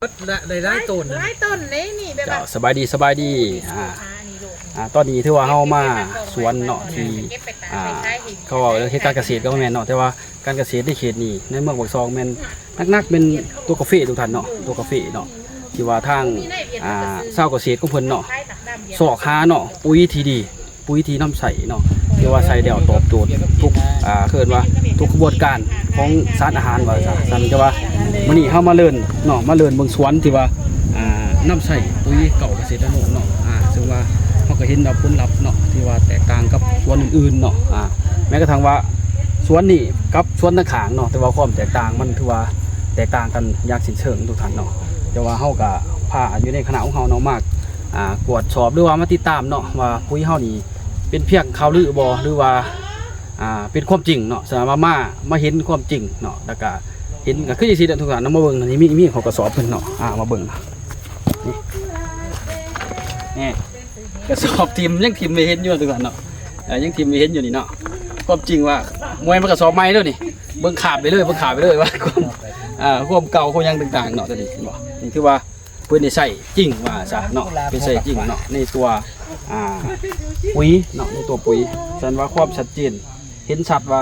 ເບິດລະ ໄດ້ຫຼາຍຕົ້ນ ຫຼາຍຕົ້ນເດ້ນີ້ ແບບວ່າ ເຈົ້າ ສະບາຍດີ ສະບາຍດີ ອ່າ ອ່າ ຕອນນີ້ຖືວ່າເຮົາມາສວນເນາະ ທີ່ ອ່າ ເຂົາເວົ້າເລື່ອງເຮັດການກະເສດກໍບໍ່ແມ່ນເນາະ ແຕ່ວ່າການກະເສດໃນເຂດນີ້ ໃນເມືອງປາກຊ່ອງແມ່ນ ຫຼັກໆແມ່ນຕົວກາເຟທຸກທ່ານເນາະ ຕົວກາເຟເນາະ ທີ່ວ່າທາງ ອ່າ ຊາວກະເສດຂອງເພິ່ນເນາະ ຊອກຫາເນາະ ປຸ໋ຍທີ່ດີ ປຸ໋ຍທີ່ນຳໃຊ້ເນາະ ທີ່ວ່າໃຊ້ແລ້ວຕອບໂຈດທຸກ ອ່າ ເອີ້ນວ່າທຸກຂະບວນການຂອງສານອາຫານວ່າຊະ. ຊັ້ນແຕ່ວ່າມື້ນີ້ເຮົາມາເລີນເນາະ ມາເລີນເບິ່ງສວນທີ່ວ່າ ອ່າ ນຳໃຊ້ປຸ໋ຍເກົ່າກະເສດຕະໂນເນາະ ອ່າ ເຊິ່ງວ່າເຮົາກໍເຫັນວ່າຜົນລັບເນາະ ທີ່ວ່າແຕກຕ່າງກັບສວນອື່ນໆເນາະ ອ່າ ແມ້ກະທັ່ງວ່າສວນນີ້ກັບສວນທາງຂ້າງເນາະ ແຕ່ວ່າຄວາມແຕກຕ່າງມັນຖືວ່າແຕກຕ່າງກັນຢ່າງສິ້ນເຊີງທຸກທ່ານເນາະ. ແຕ່ວ່າເຮົາກໍພາຢູ່ໃນຄະນະຂອງເຮົາເນາະ ມາ ອ່າ ກວດສອບ ຫຼືວ່າມາຕິດຕາມເນາະ ວ່າປຸ໋ຍເຮົານີ້ເປັນພຽງຂ່າວລືບໍ ຫຼືວ່າ ອ່າ ເປັນຄວາມຈິງເນາະ. ສະນັ້ນວ່າມາ ມາເຫັນຄວາມຈິງເນາະ ແລ້ວກະເຫັນກໍຄືຈັ່ງຊີ້ແຫຼະທຸກທ່ານເນາະ. ມາເບິ່ງນີ້ ມີ ມີເຂົາກະສອບເພິ່ນເນາະ ອ່າ ມາເບິ່ງ ນີ້ ນີ້ ກະສອບຖິ້ມ ຍັງຖິ້ມໃຫ້ເຫັນຢູ່ທຸກທ່ານເນາະ ເອີ ຍັງຖິ້ມໃຫ້ເຫັນຢູ່ນີ້ເນາະ. ຄວາມຈິງວ່າ ມວຍມັນກະສອບໃໝ່ເດີນີ້ ເບິ່ງຂາບໄປເລີຍ ເບິ່ງຂາບໄປເລີຍວ່າ ຄວາມ ອ່າ ຄວາມເກົ່າ ຄວາມຫຍັງຕ່າງໆເນາະ. ຕົວນີ້ເຫັນບໍ່ ນີ້ຖືວ່າ ເພິ່ນໄດ້ໃຊ້ຈິງວ່າຊະເນາະ ເພິ່ນໃຊ້ຈິງເນາະ ໃນຕົວ ອ່າ ປຸ໋ຍເນາະ ໃນຕົວປຸ໋ຍ. ສະນັ້ນວ່າຄວາມຊັດເຈນເຫັນຊັດວ່າ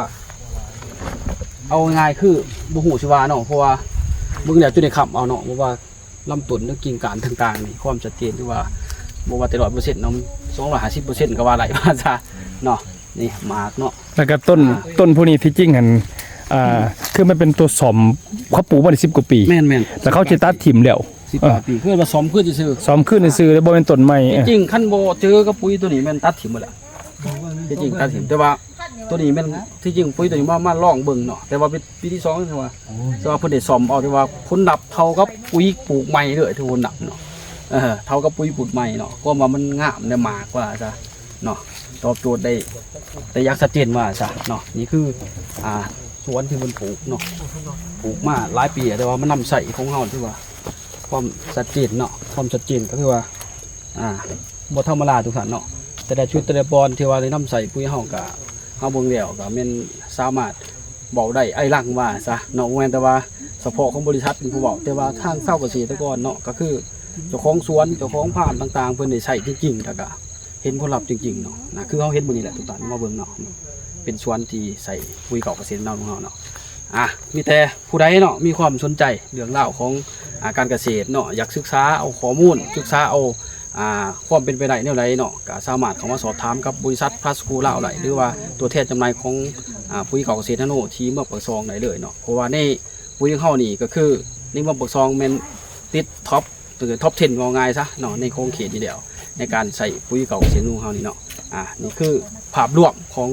ເອົາງ່າຍຄືບໍ່ຮູ້ຊິວ່າເນາະ ເພາະວ່າເບິ່ງແລ້ວຈົນໄດ້ຄ້ຳເອົາເນາະ ເພາະວ່າລຳຕົ້ນ ຫຼື ກິ່ງກ້ານຕ່າງໆນີ້ ຄວາມຊັດເຈນຖືວ່າບໍ່ວ່າແຕ່ຮ້ອຍເປີເຊັນເນາະ ສອງຮ້ອຍຫ້າສິບເປີເຊັນກໍວ່າໄດ້ວ່າຊະເນາະ. ນີ້ໝາກເນາະ ແລ້ວກໍຕົ້ນ ອ່າ ຕົ້ນພວກນີ້ທີ່ຈິງຫັ້ນ ອ່າ ຄືມັນເປັນຕົວສ້ອມ ເຂົາປູກມາໄດ້ສິບກວ່າປີ ແມ່ນໆ ແລ້ວເຂົາຊິຕັດຖິ້ມແລ້ວ ສິບກວ່າປີ ເອີ ຄືວ່າສ້ອມຄືນຊື່ໆ ສ້ອມຄືນຊື່ໆ ແລ້ວບໍ່ແມ່ນຕົ້ນໃໝ່. ທີ່ຈິງຄັນບໍ່ເຈີກັບປຸ໋ຍຕົວນີ້ແມ່ນຕັດຖິ້ມໝົດແລ້ວ ທີ່ຈິງຕັດຖິ້ມ ແຕ່ວ່າຕົວນີ້ແມ່ນ ທີ່ຈິງປຸ໋ຍຕົວນີ້ມາ ມາລອງເບິ່ງເນາະ ແຕ່ວ່າເປັນປີທີສອງ ຖືວ່າ ແຕ່ວ່າເພິ່ນໄດ້ສ້ອມເອົາ ແຕ່ວ່າຜົນລັບເທົ່າກັບປຸ໋ຍປູກໃໝ່ເລີຍ ຖືວ່າຜົນລັບເນາະ ເອີ ເທົ່າກັບປຸ໋ຍປູກໃໝ່ເນາະ ຄວາມວ່າມັນງາມ ແລະ ໝາກວ່າຊະ ເນາະ ຕອບໂຈດໄດ້ ໄດ້ຢ່າງຊັດເຈນວ່າຊະເນາະ. ນີ້ຄື ອ່າ ສວນທີ່ເພິ່ນປູກເນາະ ປູກມາຫຼາຍປີແລ້ວ ແຕ່ວ່າມານຳໃຊ້ຂອງເຮົາ ຖືວ່າຄວາມຊັດເຈນເນາະ ຄວາມຊັດເຈນກໍຄືວ່າ ອ່າ ບໍ່ທຳມະດາທຸກທ່ານເນາະ. ແຕ່ລະຈຸດແຕ່ລະບ່ອນທີ່ວ່າໄດ້ນຳໃຊ້ປຸ໋ຍເຮົາ ກະເຮົາເບິ່ງແລ້ວກະແມ່ນສາມາດເວົ້າໄດ້ໄອຫຼັງວ່າຊະເນາະ ບໍ່ແມ່ນແຕ່ວ່າສະເພາະຂອງບໍລິສັດເປັນຜູ້ເວົ້າ ແຕ່ວ່າທາງຊາວກະເສດຕະກອນເນາະ ກໍຄືເຈົ້າຂອງສວນ ເຈົ້າຂອງຟາມຕ່າງໆ ເພິ່ນໄດ້ໃຊ້ຈິງໆ ແລ້ວກະ ເຫັນຜົນລັບຈິງໆເນາະ ນະ ຄືເຮົາເຫັນມື້ນີ້ແຫຼະທຸກທ່ານ ມາເບິ່ງເນາະ ເປັນສວນທີ່ໃສ່ປຸ໋ຍເກົ່າກະເສດຂອງເຮົາເນາະ. ອ່າ ມີແຕ່ຜູ້ໃດເນາະ ມີຄວາມສົນໃຈເລື່ອງລາວຂອງ ອ່າ ການກະເສດເນາະ ຢາກສຶກສາເອົາຂໍ້ມູນ ສຶກສາເອົາ ອ່າ ຄວາມເປັນໄປໄດ້ແນວໃດເນາະ ກະສາມາດເຂົ້າມາສອບຖາມກັບບໍລິສັດພລັສໂກລາວໄດ້ ຫຼືວ່າຕົວແທນຈຳໜ່າຍຂອງ ອ່າ ປຸ໋ຍເກົ່າກະເສດນາໂນ ທີ່ເມືອງປາກຊ່ອງໄດ້ເລີຍເນາະ. ເພາະວ່າໃນປຸ໋ຍຂອງເຮົານີ້ ກະຄືໃນເມືອງປາກຊ່ອງແມ່ນຕິດທັອບ ຄືທັອບເທັນ ເວົ້າງ່າຍຊະເນາະ ໃນຂົງເຂດນີ້ແລ້ວ ໃນການໃຊ້ປຸ໋ຍເກົ່າກະເສດໜູເຮົານີ້ເນາະ. ອ່າ ນີ້ຄືພາບລວມຂອງ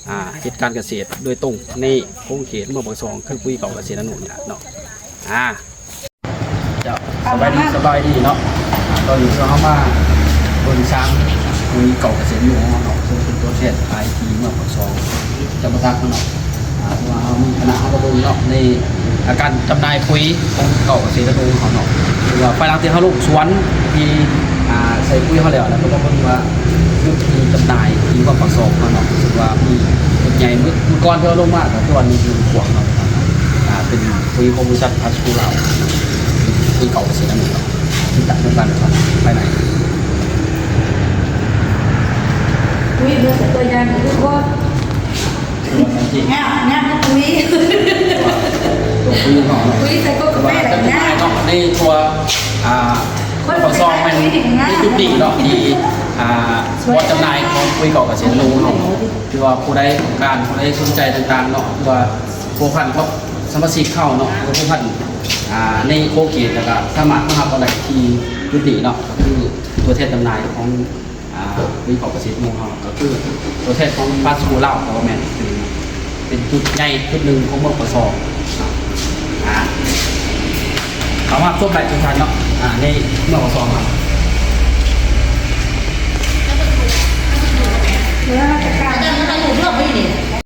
ອ່າ ເຂດການກະເສດໂດຍຕົງໃນຂົງເຂດເມືອງປາກຊ່ອງ ຄືປຸ໋ຍເກົ່າກະເສດນາໂນນີ້ລະເນາະ. ອ່າ ເຈົ້າ ສະບາຍດີ ສະບາຍດີເນາະ. ອ່າ ຕອນນີ້ເຮົາມາເບິ່ງສາງປຸ໋ຍເກົ່າກະເສດໜູຂອງເຮົາເນາະ ເຊິ່ງເປັນຕົວແທນຂາຍທີ່ເມືອງປາກຊ່ອງ ຈຳປາສັກເນາະ. ອ່າ ເພາະວ່າເຮົາມີຄະນະເຮົາມາເບິ່ງເນາະ ໃນ ອ່າ ການຈຳໜ່າຍປຸ�ຍຍຂອງເກົ່າກະເສດຕະກອນຂອງເຮົາເນາະ ຄືວ່າພາຍຫຼັງທີ່ເຮົາລົງສວນທີ່ ອ່າ ໃສ່ປຸ໋ຍເຮົາແລ້ວ ແລ້ວກໍມາເບິ່ງວ່າຈຸດທີ່ຈຳໜ່າຍທີ່ເມືອງປາກຊ່ອງເຮົາເນາະ ຮູ້ສຶກວ່າມີຈຸດໃຫຍ່ ມື້ ມື້ກ່ອນທີ່ເຮົາລົງມາກໍຄືວ່າມີຢູ່ຂວາງເນາະ ອ່າ ເປັນປຸ໋ຍຂອງບໍລິສັດພລັສໂກລາວ ປຸ໋ຍເກົ່າກະເສດຕະກອນເນາະ ທີ່ຕັດນຳກັນພາຍໃນ ອຸ້ຍ ເບິ່ງຕົວຢ່າງຄືບໍ່ ງາມ ງາມ ປຸ໋ຍ ຕົວປຸ໋ຍເນາະ ປຸ໋ຍໃສ່ກົກກາແຟແລ້ວງາມເນາະ ໃນຕົວ ອ່າ ປາກຊ່ອງແມ່ນມີຈຸດນີ້ເນາະ ທີ່ ອ່າ ບ່ອນຈຳໜ່າຍຂອງປຸ໋ຍເກົ່າກະເສດຕະກອນເຮົາເນາະ ຄືວ່າຜູ້ໃດຕ້ອງການ ຜູ້ໃດສົນໃຈຕ່າງໆເນາະ ຄືວ່າພົວພັນກັບສະມາຊິກເຮົາເນາະ ຫຼື ພົວພັນ ອ່າ ໃນຂົງເຂດ ແລ້ວກະສາມາດມາຮັບເອົາໄດ້ທີ່ຈຸດນີ້ເນາະ ກໍຄືຕົວແທນຈຳໜ່າຍຂອງ ອ່າ ປຸ໋ຍເຂົ້າກະເສດຂອງເຮົາ ກໍຄືຕົວແທນຂອງພລັສໂກລາວ ກໍແມ່ນເປັນ ເປັນຈຸດໃຫຍ່ຈຸດໜຶ່ງຂອງເມືອງປາກຊ່ອງ ອ່າ ເຂົ້າມາຊົມໄດ້ທຸກທ່ານເນາະ ອ່າ ໃນເມືອງປາກຊ່ອງເຮົາ.